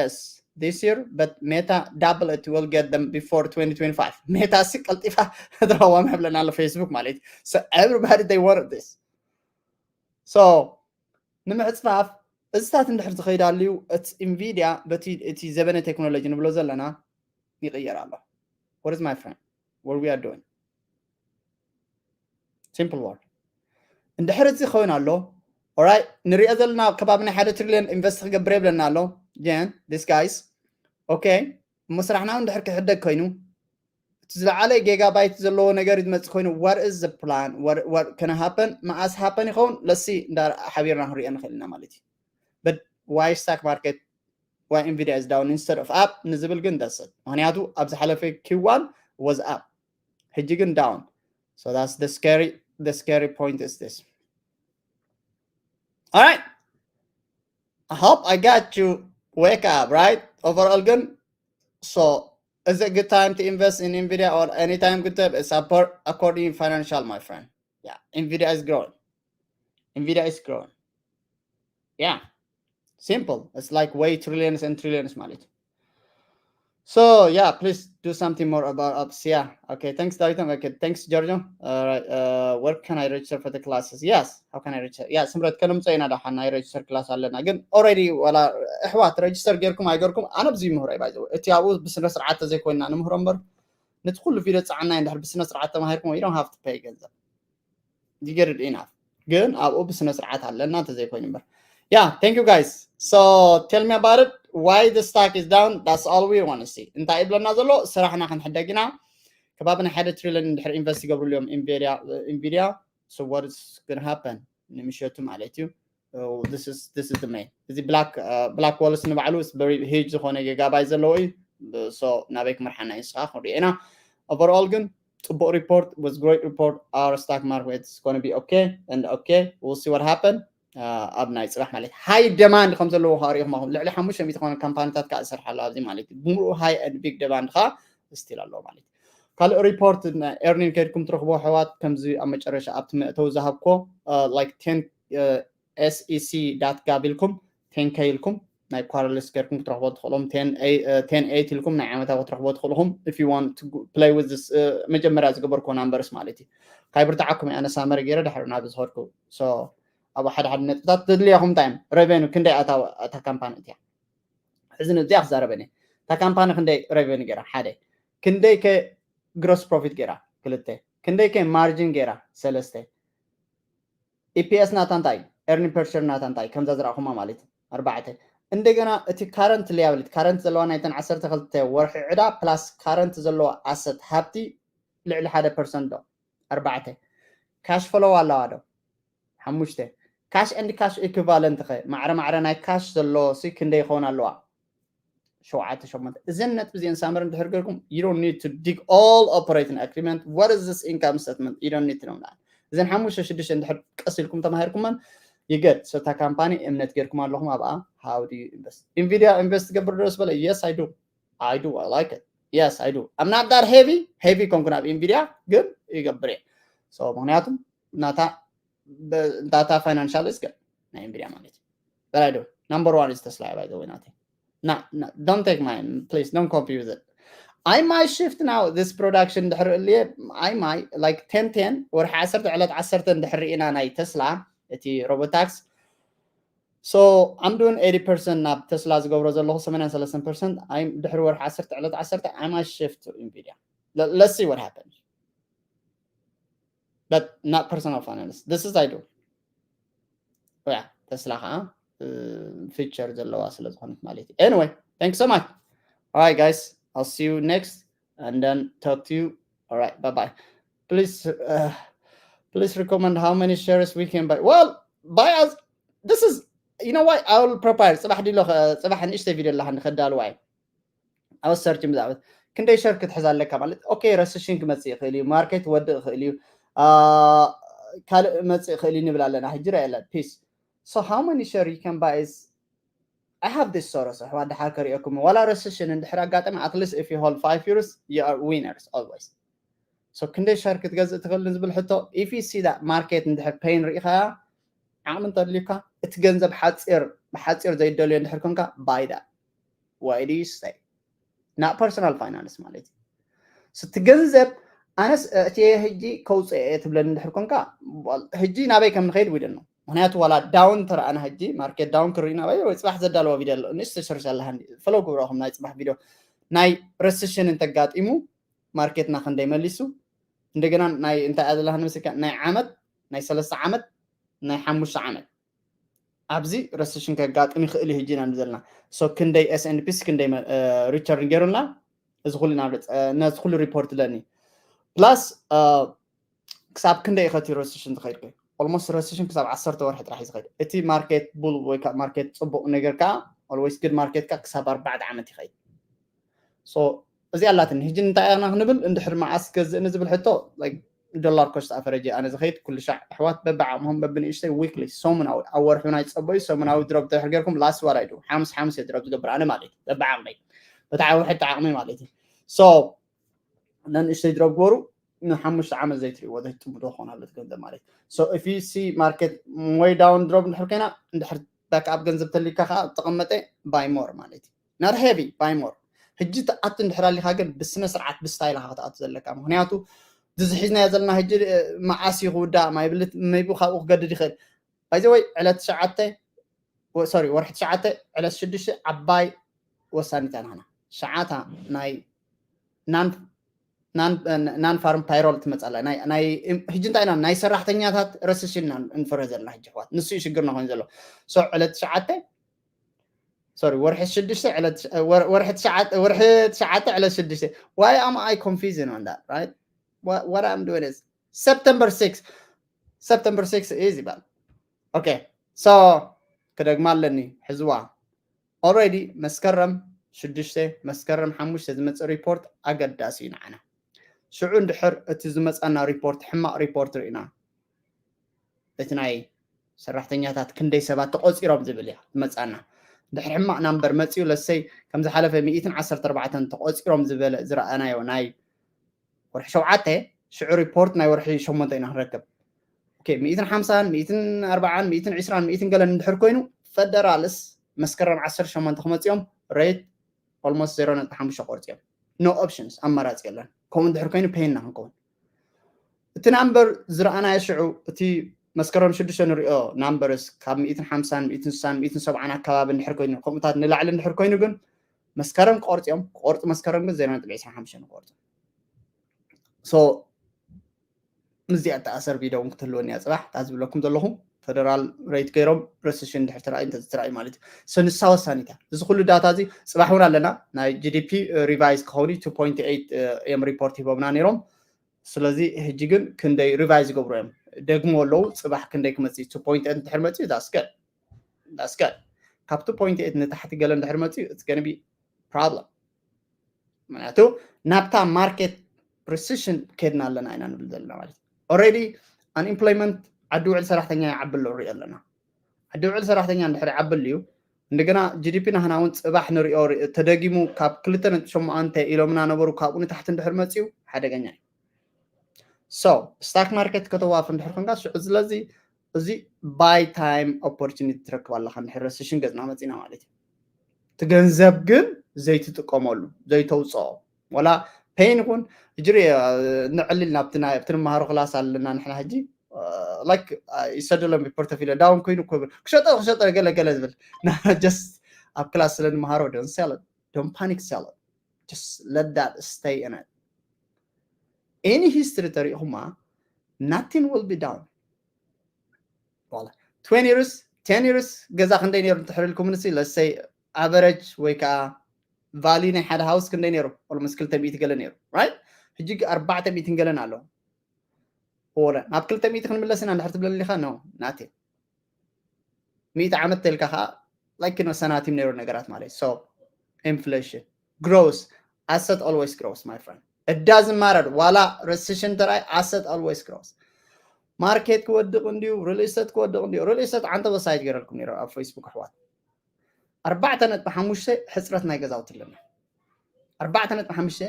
Us this year, but Meta double it, will get them before twenty twenty-five. ሜታ ሲ ቀልጢፋ ድራዋ መብለና ኣሎ ፌስቡክ ማለት እዩ። So everybody, they wanted this. So ንምዕፅፋፍ እዚታት እንድሕር ዝኸይዳሉ እዩ እቲ ኢንቪድያ በቲ እቲ ዘበነ ቴክኖሎጂ ንብሎ ዘለና ይቕየር ኣሎ። What is my friend? What we are doing? Simple word. እንድሕር እዚ ኸውን ኣሎ ኦራይ ንሪኦ ዘለና ከባቢ ናይ ሓደ ትሪልዮን ኢንቨስት ክገብር የብለና ኣሎ። Then this guys, okay, እሞ ስራሕና እውን እንድሕር ክሕደግ ኮይኑ እቲ ዝለዓለ ጌጋባይት ዘለዎ ነገር ዝመፅእ ኮይኑ what is the plan, what can happen, መዓስ ሃፐን ይኸውን ለሲ እንዳ ሓቢርና ክንሪኦ ንኽእል ኢና ማለት እዩ። But why stock market, why Nvidia is down instead of up ንዝብል ግን ደስት ምክንያቱ ኣብ ዝሓለፈ Q one was up ሕጂ ግን down. So that's the scary, the scary point is this. Alright, I hope I got you wake up, right? Overall ግን so is it a good time to invest in Nvidia or anytime good time? It's support according financial, my friend. Yeah, Nvidia is growing. Nvidia is growing. Yeah, simple. It's like way trillions and trillions ማለት እዩ። So yeah, please do something more about apps. Yeah, okay, thanks ዳዊቶም። Okay, thanks Giorgio. All right, uh, where can I register for the classes? Yes, how can I register? Yeah, ስምረት ከነምፀ ኢና ዳሓ ናይ register class ኣለና። ግን already ዋላ ኣሕዋት register ጌርኩም ኣይገርኩም ኣነ ብዚ ይምህሮ ባይዘው እቲ ኣብኡ ብስነ ስርዓት ተዘይኮይና ንምህሮ እምበር ነቲ ኩሉ ቪድዮ ፃዓና እንድሕር ብስነ ስርዓት ተማሂርኩም you don't have to pay ገንዘብ you get it enough ግን ኣብኡ ብስነ ስርዓት ኣለና እንተዘይኮይኑ እምበር yeah, thank you guys. So tell me about it. Why the stock is down? That's all we want to see. እንታይ ይብለና ዘሎ? ስራሕና ክንሕደግ ኢና። ከባቢ ናይ ሓደ ትሪሊዮን እንድሕር ኢንቨስት ይገብርሉ እዮም ኢንቪድያ ኢንቪድያ። So what is gonna happen? ንምሸቱ ማለት እዩ። This is this is the main እዚ black black walls ንባዕሉ very huge ዝኾነ ገጋባይ ዘለዎ እዩ። So ናበይ ክመርሓና እዩ ንስኻ ክንሪኦ ኢና። Overall ግን ጽቡቕ report, was great report. Our stock market is going to be okay and okay, we'll see what happen. ኣብ ናይ ፅባሕ ማለት high demand ከም ዘለዎ ከዓ ሪኢኹም ኣኹም ልዕሊ ሓሙሽተ ሚእቲ ዝኾነ ካምፓኒታት ከዓ ዝሰርሓሉ ኣብዚ ማለት እዩ ብምሉኡ high and big demand ከዓ still ኣለዎ ማለት እዩ። ካልእ report earning ከድኩም ትረኽቦ ኣሕዋት ከምዚ ኣብ መጨረሻ ኣብቲ መእተዊ ዝሃብኮ like ten sec gov ኢልኩም ten k ኢልኩም ናይ quarterly ገርኩም ክትረኽቦ ትኽእሎም ten eight ኢልኩም ናይ ዓመታዊ ክትረኽቦ ትኽእልኹም if you want to play with this መጀመርያ ዝገበርኩዎ numbers ማለት እዩ። ካይብርትዓኩም ኣነ ሳመሪ ገይረ ድሕሪ ናብ ዝኸድኩ ኣብኡ ሓደ ሓደ ነጥብታት ዘድልያኹም እንታይ እዮም revenue ክንደይ ኣታ ካምፓኒ እቲያ ሕዚ ንዚኣ ክዛረበኒ እታ ካምፓኒ ክንደይ revenue ገይራ ሓደ ክንደይ ከ gross profit ገይራ ክልተ ክንደይ ከ margin ገይራ ሰለስተ EPS ናታ እንታይ earning per share ናታ እንታይ ከምዛ ዝረእኹማ ማለት እዩ። ኣርባዕተ እንደገና እቲ current liability current ዘለዋ ናይተን ዓሰርተ ክልተ ወርሒ ዕዳ plus current ዘለዋ asset ሃብቲ ልዕሊ ሓደ percent ዶ ኣርባዕተ cash flow ኣለዋ ዶ ሓሙሽተ cash and cash equivalent ኸ ማዕረ ማዕረ ናይ cash ዘለዎ ሲ ክንደይ ይኸውን ኣለዋ ሸውዓተ ሸሞንተ እዘን ነጥቢ እዚአን ሳመር እንድሕር ገርኩም you don't need to dig all operating agreement, what is this income statement, you don't need to know that. እዘን ሓሙሽተ ሽዱሽተ እንድሕር ቀስ ኢልኩም ተማሂርኩመን you get so እታ ካምፓኒ እምነት ገርኩም ኣለኹም ኣብኣ how do you invest? Nvidia invest ትገብር ዶ ዝበለ yes I do I do I like it yes I do I'm not that heavy heavy ኮንኩን ኣብ Nvidia ግን ይገብር እየ so ምክንያቱም ናታ ናታ financial is good ናይ Nvidia ማለት እዩ but I do number one is Tesla by the way ናተይ not, not don't take mine please don't confuse it. I might shift now this production ድሕር እልየ I might like ten ten ወርሒ ዓሰርተ ዕለት ዓሰርተ እንድሕር ርኢና ናይ ተስላ እቲ Robotaxi so I'm doing eighty percent ናብ ተስላ ዝገብሮ ዘለኹ ሰማንያን ሰለስተን percent ድሕሪ ወርሒ ዓሰርተ ዕለት ዓሰርተ I might shift to Nvidia. Let's see what happens. But not personal finance. This is I do. Yeah, ተስላ ከዓ feature ዘለዋ ስለ ዝኾነት ማለት እዩ. Anyway, thanks so much. All right, guys, I'll see you next and then talk to you. All right, bye bye. Please, uh, please recommend how many shares we can buy. Well, buy as this is you know what I will prepare. ፅባሕ ድሎ ፅባሕ ንእሽተይ ቪድዮ ኣለካ ንከዳልዋ እዩ ኣወሰርቲም ዛዕበት ክንደይ ሸር ክትሕዝ ኣለካ ማለት okay recession ክመፅእ ይኽእል እዩ market ወድእ ይኽእል እዩ ካልእ መፅእ ይኽእል እዩ ንብል ኣለና ሕጂ ርአ የለን peace. So how many share you can buy is I have this sort of ኣሕዋት ድሓር ከሪኦኩም ዋላ recession እንድሕር ኣጋጠሚ at least if you hold five years you are winners always. So ክንደይ ሸር ክትገዝእ ትኽእል ንዝብል ሕቶ if you see that market እንድሕር pain ርኢኻያ ዓቕሚ እንተድልዩካ እቲ ገንዘብ ሓፂር ብሓፂር ዘይደልዮ እንድሕር ኮንካ buy that. Why do you say not personal finance ማለት እዩ እቲ ገንዘብ ኣነስ እቲ ሕጂ ከውፅእ እየ ትብለኒ እንድሕር ኮንካ ሕጂ ናበይ ከም ንኸይድ we don't know ምክንያቱ ዋላ down ተረኣና ሕጂ market down ክርኢ ናበይ ወይ ፅባሕ ዘዳለዋ ቪድዮ ኣሎ ንእሽተ ሸርሽ ኣለሃ follow ግብረኹም ናይ ፅባሕ ቪድዮ ናይ recession እንተጋጢሙ market ና ክንደይ መሊሱ እንደገና ናይ እንታይ እያ ዘለካ ንምስልካ ናይ ዓመት ናይ ሰለስተ ዓመት ናይ ሓሙሽተ ዓመት ኣብዚ recession ከጋጥም ይኽእል እዩ ሕጂ ኢና ዘለና so ክንደይ S&P ክንደይ return ገይሩና እዚ ኩሉ ነዚ ኩሉ report ለኒ plus ክሳብ ክንደይ ይኸት recession ዝኸይድ ከ almost recession ክሳብ ዓሰርተ ወርሒ ጥራሕ እዩ ዝኸይድ እቲ market bull ወይ ከዓ market ፅቡቕ ነገር ከዓ always good market ከዓ ክሳብ ኣርባዕተ ዓመት ይኸይድ so እዚ ኣላትኒ ሕጂ እንታይ ኢና ክንብል እንድሕር መዓስ ገዝእኒ ዝብል ሕቶ dollar cost average ኣነ ዝኸይድ ኩሉ ሻዕ ኣሕዋት በብዓቕሞም በብንእሽተይ weekly ሰሙናዊ ኣብ ወርሒ ናይ ፀበዩ ሰሙናዊ drop ድሕር ገርኩም last what I do ሓምስ ሓምስ እየ drop ዝገብር ኣነ ማለት እዩ በብዓቕመይ በታ ሕቲ ዓቕመይ ማለት እዩ so ነንእሽተይ drop ገበሩ ንሓሙሽተ ዓመት ዘይትሪእዎ ዘይትጥምዶ ክኾን ኣሎ ገንዘብ ማለት። So if you see market way down drop እንድሕር ኮይና፣ እንድሕር backup ገንዘብ ተሊካ ከዓ ተቐመጠ buy more ማለት እዩ። Not heavy, buy more። ሕጂ ትኣቱ እንድሕር ኣሊኻ ግን ብስነ ስርዓት ብስታይል ኢኻ ክትኣቱ ዘለካ። ምክንያቱ እዚ ሒዝናዮ ዘለና ሕጂ መዓስ እዩ ክውዳእ ማይብልት maybe ካብኡ ክገድድ ይኽእል። By the way ዕለት ትሽዓተ፣ sorry፣ ወርሒ ትሽዓተ ዕለት ሽዱሽተ ዓባይ ወሳኒታ ናና ሸዓታ ናይ non farm payroll ትመፃላ። ሕጂ እንታይ ኢና ናይ ሰራሕተኛታት ረስሽን ኢና እንፈረ ዘለና ሕጂ ኣሕዋት። ንሱ እዩ ሽግርና ኮይኑ ዘሎ። So ዕለት ትሽዓተ፣ sorry፣ ወርሒ ሽዱሽተ ዕለት ወርሒ ትሽዓተ ዕለት ሽዱሽተ። Why am I confusing on that, right? What I'm doing is September six፣ September six is ይባል። Okay, so ክደግማ ኣለኒ፣ ሕዝዋ። Already መስከረም ሽዱሽተ፣ መስከረም ሓሙሽተ ዝመፅእ ሪፖርት ኣገዳሲ እዩ ንዓና። ሽዑ እንድሕር እቲ ዝመፃና ሪፖርት ሕማቕ ሪፖርት ርኢና፣ እቲ ናይ ሰራሕተኛታት ክንደይ ሰባት ተቆፂሮም ዝብል እያ ዝመፃና። እንድሕር ሕማቕ ናምበር መፅዩ፣ ለሰይ ከም ዝሓለፈ ሚእትን ዓሰርተ ኣርባዕተን ተቆፂሮም ዝበለ ዝረኣናዮ ናይ ወርሒ ሸውዓተ፣ ሽዑ ሪፖርት ናይ ወርሒ ሸሞንተ ኢና ክንረክብ። ሚእትን ሓምሳን ሚእትን ኣርባዓን ሚእትን ዕስራን ሚእትን ገለን እንድሕር ኮይኑ፣ ፈደራልስ መስከረም ዓሰርተ ሸሞንተ ክመፅኦም ሬት almost ዜሮ ነጥቢ ሓሙሽተ ቆርፅዮም። No options፣ ኣማራፂ የለን። ከምኡ እንድሕር ኮይኑ ፔንና ክንከውን። እቲ ናምበር ዝረኣናዮ ሽዑ፣ እቲ መስከረም ሽዱሽተ ንሪኦ ናምበርስ ካብ ሚእትን ሓምሳን ሚእትን ስሳን ሚእትን ሰብዓን ኣካባቢ እንድሕር ኮይኑ፣ ከምኡታት ንላዕሊ እንድሕር ኮይኑ ግን መስከረም ክቆርፅዮም። ክቆርፁ መስከረም ግን ዜሮ ነጥቢ ዕስራን ሓሙሽተን ክቆርፁ። So ምስዚኣ ተኣሰር ቪዲዮ እውን ክትህልወኒ እያ ፅባሕ። እታ ዝብለኩም ዘለኹ ፈደራል ሬት ገይሮም ረስሽን እንድሕር ተራእዩ እንተዝተራእዩ ማለት እዩ። So ንሳ ወሳኒት እያ። እዚ ኩሉ ዳታ እዚ ፅባሕ እውን ኣለና። ናይ ጂ ዲ ፒ ሪቫይዝ ክኸውን እዩ። ቱ ፖይንት ኤይት እዮም ሪፖርት ሂቦምና ነይሮም። ስለዚ ሕጂ ግን ክንደይ ሪቫይዝ ይገብሩ እዮም፣ ደግሞ ኣለዉ። ፅባሕ ክንደይ ክመፅእ እዩ? ቱ ፖይንት ኤይት እንድሕር መፅኡ that's good፣ that's good። ካብ ቱ ፖይንት ኤይት ንታሕቲ ገለ እንድሕር መፅኡ it's gonna be problem። ምክንያቱ ናብታ ማርኬት ሪሰሽን ከድና ኣለና ኢና ንብል ዘለና ማለት እዩ። Already unemployment፣ ዓዲ ውዕል ሰራሕተኛ ይዓቢ ኣሎ ንሪኦ ኣለና። ዓዲ ውዕል ሰራሕተኛ እንድሕር ይዓቢ ኣልዩ፣ እንደገና ጂ ዲ ፒ ናህና እውን ፅባሕ ንሪኦ ሪ-፣ ተደጊሙ ካብ ክልተ ነጥቢ ሸሞንተ ኢሎምና ነበሩ፣ ካብኡ ንታሕቲ እንድሕር መፅኡ ሓደገኛ እዩ። So ስታክ ማርኬት ከተዋፍ እንድሕር ኮንካ ሽዑ፣ ስለዚ እዚ ባይ ታይም ኦፖርቹኒቲ ትረክብ ኣለካ። እንድሕር ረስሽን ገፅና መፂና ማለት እዩ። እቲ ገንዘብ ግን ዘይትጥቀመሉ፣ ዘይተውፅኦ፣ ወላ ፔን ይኹን እጅሪ ንዕልል ናብቲ ናይ ኣብቲ ንመሃሮ ክላስ ኣለና ንሕና ሕጂ ላይክ ይሰደሎም ፖርቶፊ ዳውን ኮይኑ ክብል ክሸጠ ክሸጠ ገለ ገለ ዝብል just ኣብ ክላስ ስለ ንመሃሮ don't sell it, don't panic sell it, just let that stay in it። Any history ተሪእኹማ nothing will be down። Well, twenty years, ten years ገዛ ክንደይ ነይሩ እንተሕርልኩም ንሲ let's say average ወይ ከዓ ቫልዩ ናይ ሓደ ሃውስ ክንደይ ነይሩ? Almost ክልተ ሚእቲ ገለ ነይሩ፣ right? ሕጂ ኣርባዕተ ሚእትን ገለን ኣሎ። ወረ ናብ ክልተ ሚእቲ ክንምለስ ኢና እንድሕር ትብለኒ ኢኻ? No, nothing። ሚእቲ ዓመት ተልካ ከዓ like ነው ሰናቲም ነይሩ ነገራት ማለት። So inflation grows, asset always grows my friend, it doesn't matter። ዋላ ረስሽን ተራይ asset always grows። ማርኬት ክወድቕ እንድዩ፣ ሪል ስቴት ክወድቕ እንድዩ። ሪል ስቴት ዓንተ ወሳይት ገይረልኩም ነይሩ ኣብ ፌስቡክ ኣሕዋት። ኣርባዕተ ነጥቢ ሓሙሽተ ሕፅረት ናይ ገዛውቲ ኣለና። ኣርባዕተ ነጥቢ ሓሙሽተ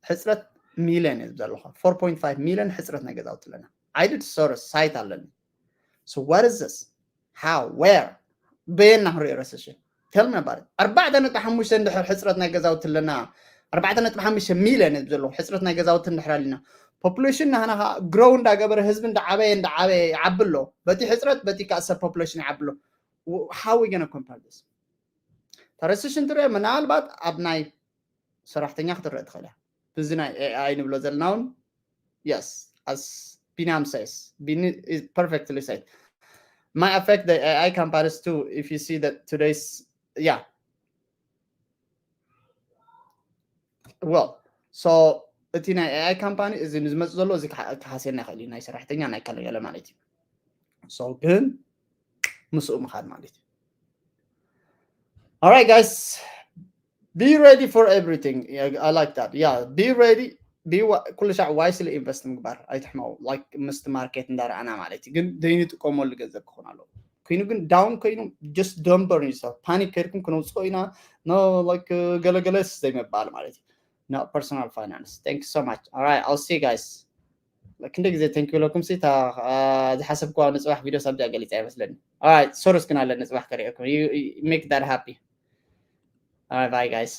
ሕፅረት ሚልዮን እዩ ዘለኹ። ፎር ፖይንት ፋይቭ ሚልዮን ሕፅረት ናይ ገዛውቲ ኣለና። I did source site ኣለኒ። So what is this? How? Where? በየና ክንሪኦ ረስሽን? Tell me about it። ኣርባዕተ ነጥቢ ሓሙሽተ እንድሕር ሕፅረት ናይ ገዛውቲ ኣለና፣ ኣርባዕተ ነጥቢ ሓሙሽተ ሚልዮን እዩ ዘለኹ ሕፅረት ናይ ገዛውቲ እንድሕር ኣለና፣ ፖፑሌሽን ናህና ከዓ ግሮው እንዳገበረ ህዝቢ እንዳዓበየ እንዳዓበየ ይዓቢ ኣሎ። በቲ ሕፅረት በቲ ከዓ ሰብ ፖፑሌሽን ይዓቢ ኣሎ። How we gonna compare this? ተረስሽን ትሪኦ ምናልባት ኣብ ናይ ሰራሕተኛ ክትረእ ትኽእል እያ። ብዚ ናይ ኤ ኣይ ንብሎ ዘለና እውን yes, as ቢንያም says, ቢኒ is perfectly said, might affect the A I companies too if you see that today's, yeah. Well, so እቲ ናይ ኤ ኣይ ካምፓኒ እዚ ንዝመፅ ዘሎ እዚ ክሓ-፣ ክሓስየና ይኽእል እዩ፣ ናይ ሰራሕተኛ ናይ ካልእ ገለ ማለት እዩ። So ግን ምስኡ ምኻድ ማለት እዩ። Alright guys, be ready for everything. Yeah, I like that. Yeah, be ready. Be wi-፣ ኩሉ ሻዕ ዋይስሊ ኢንቨስት ምግባር ኣይትሕመው። Like ምስቲ ማርኬት እንዳረኣና ማለት እዩ። ግን ዘይንጥቀመሉ ገንዘብ ክኾን ኣለዎ። ኮይኑ ግን ዳውን ኮይኑ just don't burn yourself። ፓኒክ ከይድኩም ክነውፅኦ ኢና፣ no, like ገለገለስ ዘይምባል ማለት እዩ። No personal finance. Thank you so much. Alright, I'll see you guys. ክንደ ግዜ thank you ለኩም ሲ እታ ዝሓሰብኩዋ ንፅባሕ ቪድዮ ሳብዚኣ ገሊፀ ኣይመስለኒ። Alright፣ ሶርስ ግን ኣለኒ ፅባሕ ከሪኦኩም። You make that happy. Alright, bye guys.